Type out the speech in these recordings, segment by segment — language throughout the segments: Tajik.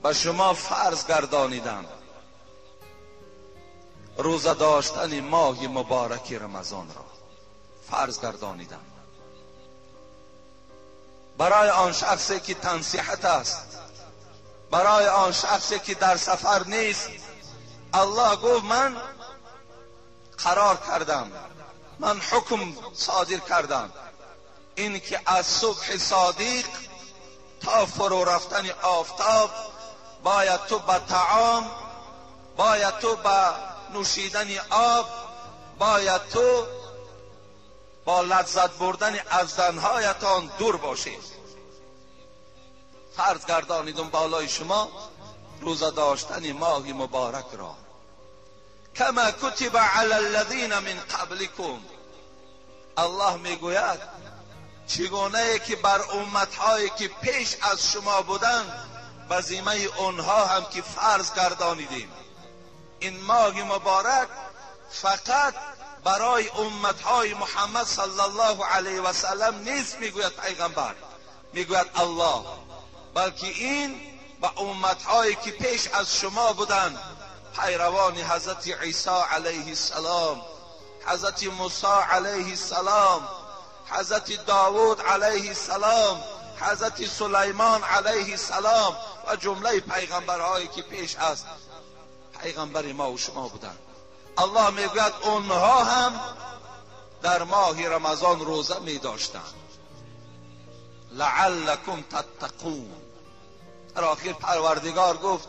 Ба шумо фарз гардонидам рӯза доштани моҳи мубораки Рамазонро фарз гардонидам. Барои он шахсе ки тансиҳат аст, барои он шахсе ки дар сафар нест, Аллоҳ гуфт ман қарор кардам, ман ҳукм содир кардам ин ки аз субҳи содиқ то фурӯ рафтани офтоб бояд ту ба таом, бояд ту ба нӯшидани об, бояд ту бо лаззат бурдани аз занҳоятон дур бошед. Фарз гардонидум болои шумо рӯза доштани моҳи муборакро. Кама кутиба ала аллазина мин қабликум. Аллоҳ мегӯяд чигунае ки бар умматҳое ки пеш аз шумо буданд ба зиммаи онҳо ҳам ки фарз гардонидем. Ин моҳи муборак фақат барои умматҳои Муҳаммад саллаллоҳу алайҳи васаллам нест, мегӯяд пайғамбар, мегӯяд Аллоҳ, балки ин ба умматҳое ки пеш аз шумо буданд, пайравони ҳазрати Исо алайҳиссалом, ҳазрати Мусо алайҳиссалом, ҳазрати Довуд алайҳиссалом, ҳазрати Сулаймон алайҳиссалом ва ҷумлаи пайғамбарҳое ки пеш аз пайғамбари мо ва шумо буданд. Аллоҳ мегӯяд онҳо ҳам дар моҳи Рамазон рӯза медоштанд. Лааллакум таттақун. Дар охир Парвардигор гуфт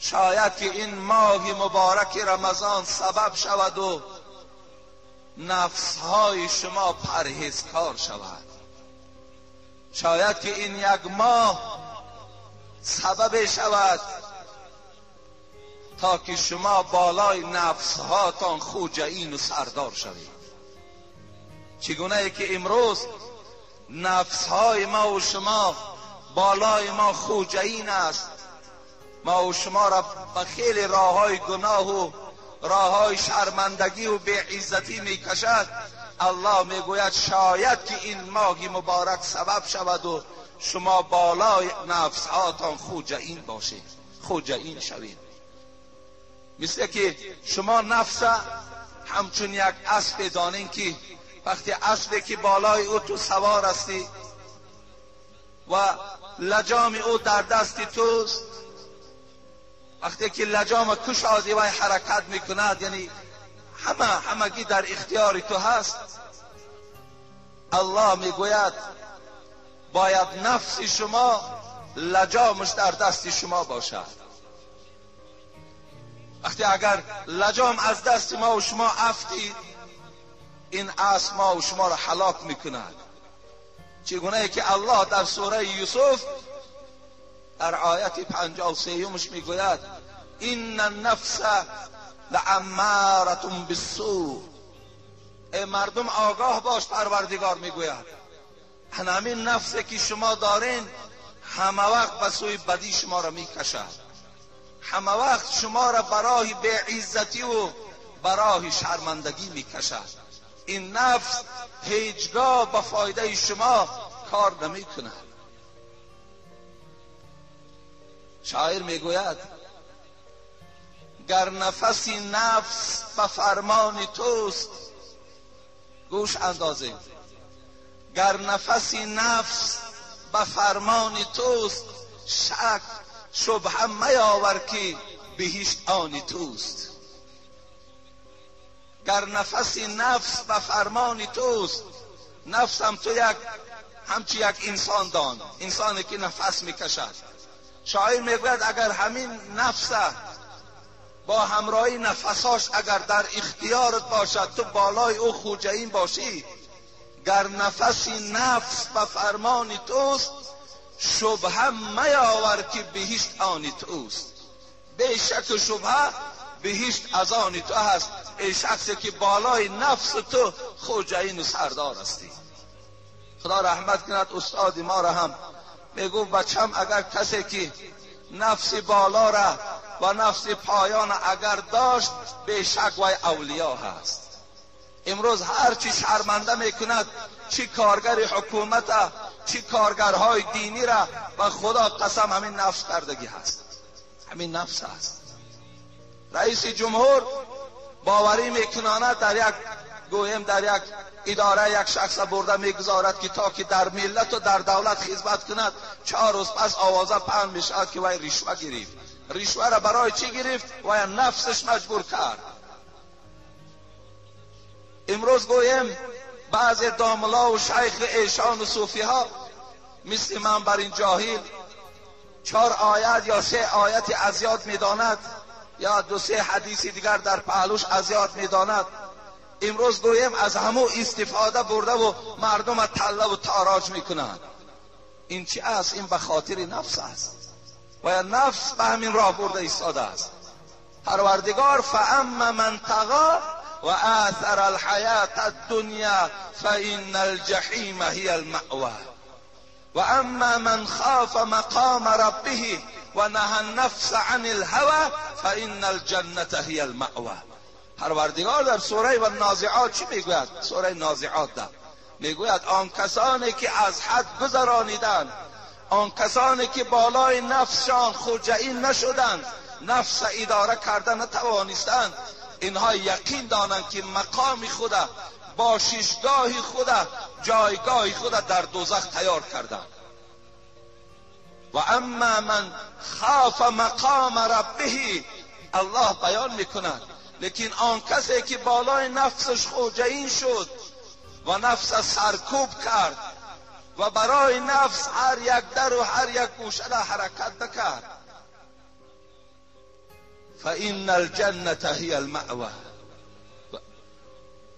шояд ки ин моҳи мубораки Рамазон сабаб шаваду нафсҳои шумо парҳезкор шавад. Шояд ки ин як моҳ сабабе шавад то ки шумо болои нафсҳоятон хуҷаин ва сардор шавед. Чигунае ки имрӯз нафсҳои мо ва шумо болои мо хуҷаин аст, мо ва шуморо ба хеле роҳҳои гуноҳу роҳҳои шармандагӣ ва беиззатӣ мекашад. Аллоҳ мегӯяд шояд ки ин моҳи муборак сабаб шаваду шумо болои нафсҳоятон хуҷаин бошед, хуҷаин шавед. Мисле ки шумо нафса ҳамчун як аспе донед ки вақте аспе ки болои ӯ ту савор ҳастӣ ва лаҷоми ӯ дар дасти туст, вақте ки лаҷома кушодӣ вай ҳаракат мекунад, яъне ҳама ҳамагӣ дар ихтиёри ту ҳаст. Аллоҳ мегӯяд бояд нафси шумо лаҷомаш дар дасти шумо бошад. Вақте агар лаҷом аз дасти мо ва шумо афтид, ин асп мо ва шуморо ҳалок мекунад. Чигунае ки Аллоҳ дар сураи Юсуф дар ояти 53-юмаш мегӯяд инна нафса лааммаратун биссӯ. Эй мардум огоҳ бош, Парвардигор мегӯяд ҳамин нафсе ки шумо дорен ҳама вақт ба сӯи бадӣ шуморо мекашад, ҳама вақт шуморо ба роҳи беиззативу ба роҳи шармандагӣ мекашад. Ин нафс ҳеҷгоҳ ба фоидаи шумо кор намекунад. Шоир мегӯяд гар нафаси нафс ба фармони туст, гӯш андозед, гар нафаси нафс ба фармони туст, шак шубҳа меовар ки биҳишт они туст. Гар нафаси нафс ба фармони туст, нафсам ту як ҳамчи як инсон дон, инсоне ки нафас мекашад. Шоир мегӯяд агар ҳамин нафса бо ҳамроҳи нафасош агар дар ихтиёрат бошад, ту болои ӯ хуҷаин бошӣ, гар нафаси нафс ба фармони туст, шубҳа меовар ки биҳишт они туст. Бешаку шубҳа биҳишт аз они ту ҳаст, эй шахсе ки болои нафси ту хуҷаину сардор ҳастӣ. Худо раҳмат кунад устоди моро ҳам мегуфт бачам агар касе ки нафси болора ва нафси поёна агар дошт, бешак вай авлиё ҳаст. Имрӯз ҳар чи шарманда мекунад, чӣ коргари ҳукумата, چی کارگرهای دینی را و خدا قسم همین نفس کردگی هست، همین نفس هست. رئیس جمهور باوری میکناند در یک گویم در یک اداره یک شخص برده میگذارد که تا که در ملت و در دولت خدمت کند، 4 روز پس آوازه پهن میشود که وی رشوه گرفت. رشوه را برای چی گرفت؟ وی نفسش مجبور کرد. امروز گویم بعض داملا و شیخ ایشان و صوفی ها مثل من بر این جاهل 4 آیت یا 3 آیت از یاد میداند یا 2-3 حدیث دیگر در پهلوش از یاد میداند. امروز گویم از همو استفاده برده و مردم تله و تاراج میکنند. این چی است؟ این به خاطر نفس است و یا نفس به همین راه برده ایستاده است. پروردگار فاما من طغی و آثر الحیاة الدنیا فإن الجحیم هی المأوی و اما من خاف مقام ربه و نهى النفس عن الهوى فإن الجنة هی المأوی. پروردگار در سوره و نازعات چی میگوید؟ سوره نازعات در میگوید آن کسانی که از حد گذرانیدند، آن کسانی که بالای نفسشان خوجعین نشدند، نفس اداره کرده نتوانستند، اینها یقین دانند که مقام خود، باششگاه خود، جایگاه خود در دوزخ تیار کردند. و اما من خاف مقام ربه، الله بیان میکند، لیکن آن کسی که بالای نفسش خوجعین شد و نفس سرکوب کرد و برای نفس هر یک در و هر یک گوشه را حرکت نکرد، فإن الجنة هي المأوى.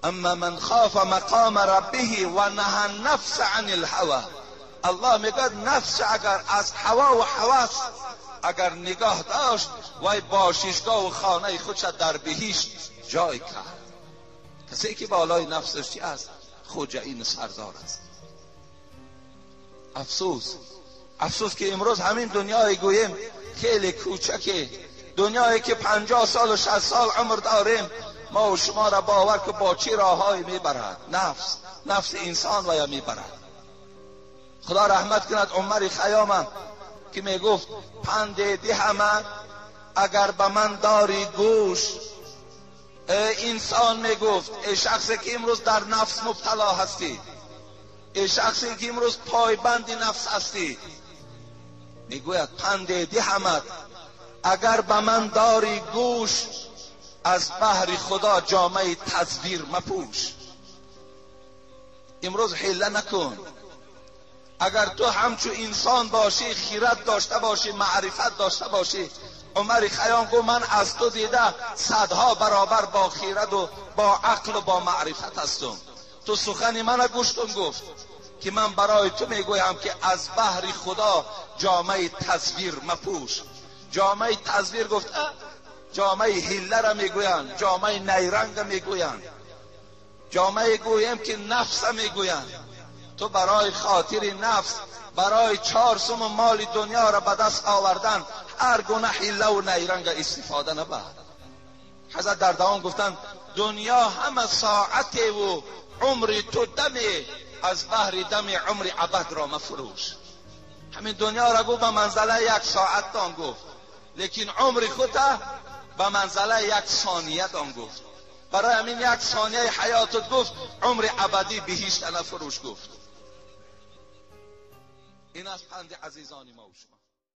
اما من خاف مقام ربه و نهى النفس عن الهوى، الله میگه نفس اگر از هوا و هوس اگر نگاه داشت، وای باششگاه و خانه خودش در بهشت جای کرد. کسی که بالای نفسش چی است؟ خوجعین سردار است. افسوس، افسوس که امروز همین دنیای گوییم خیلی کوچکه، دنیایی که 50 سال و 60 سال عمر داریم، ما و شما را باور که با چی راههایی میبرد نفس، نفس انسان و یا میبرد. خدا رحمت کند عمر خیام که میگفت پند دهمت اگر به من داری گوش. ای انسان، میگفت ای شخصی که امروز در نفس مبتلا هستی، ای شخصی که امروز پایبند نفس هستی، میگوید پند دهمت اگر به من داری گوش، از بهر خدا جامه تزویر مپوش. امروز حیله نکن. اگر تو همچو انسان باشی، خیرت داشته باشی، معرفت داشته باشی، عمر خیام گفت من از تو دیده صدها برابر با خیرت و با عقل و با معرفت هستم. تو سخن من گوش کن، گفت که من برای تو میگویم که از بهر خدا جامه تزویر مپوش. جامه تزویر گفت جامه حیله را میگویند، جامه نیرنگ میگویند، جامه گویم که نفس میگویند. تو برای خاطر نفس، برای 4 سوم مال دنیا را به دست آوردن، هر گونه حیله و نیرنگ استفاده نبرد. حضرت در دوام گفتند دنیا همه ساعت و عمر تو دم، از بهر دم عمر ابد را مفروش. همین دنیا را گفت به منزله 1 ساعت دان گفت، لیکن عمر خود به منزله 1 ثانیه دان گفت. برای همین 1 ثانیه حیاتت گفت عمر ابدی بهشت نفروش گفت. این از پند عزیزان ما و شما.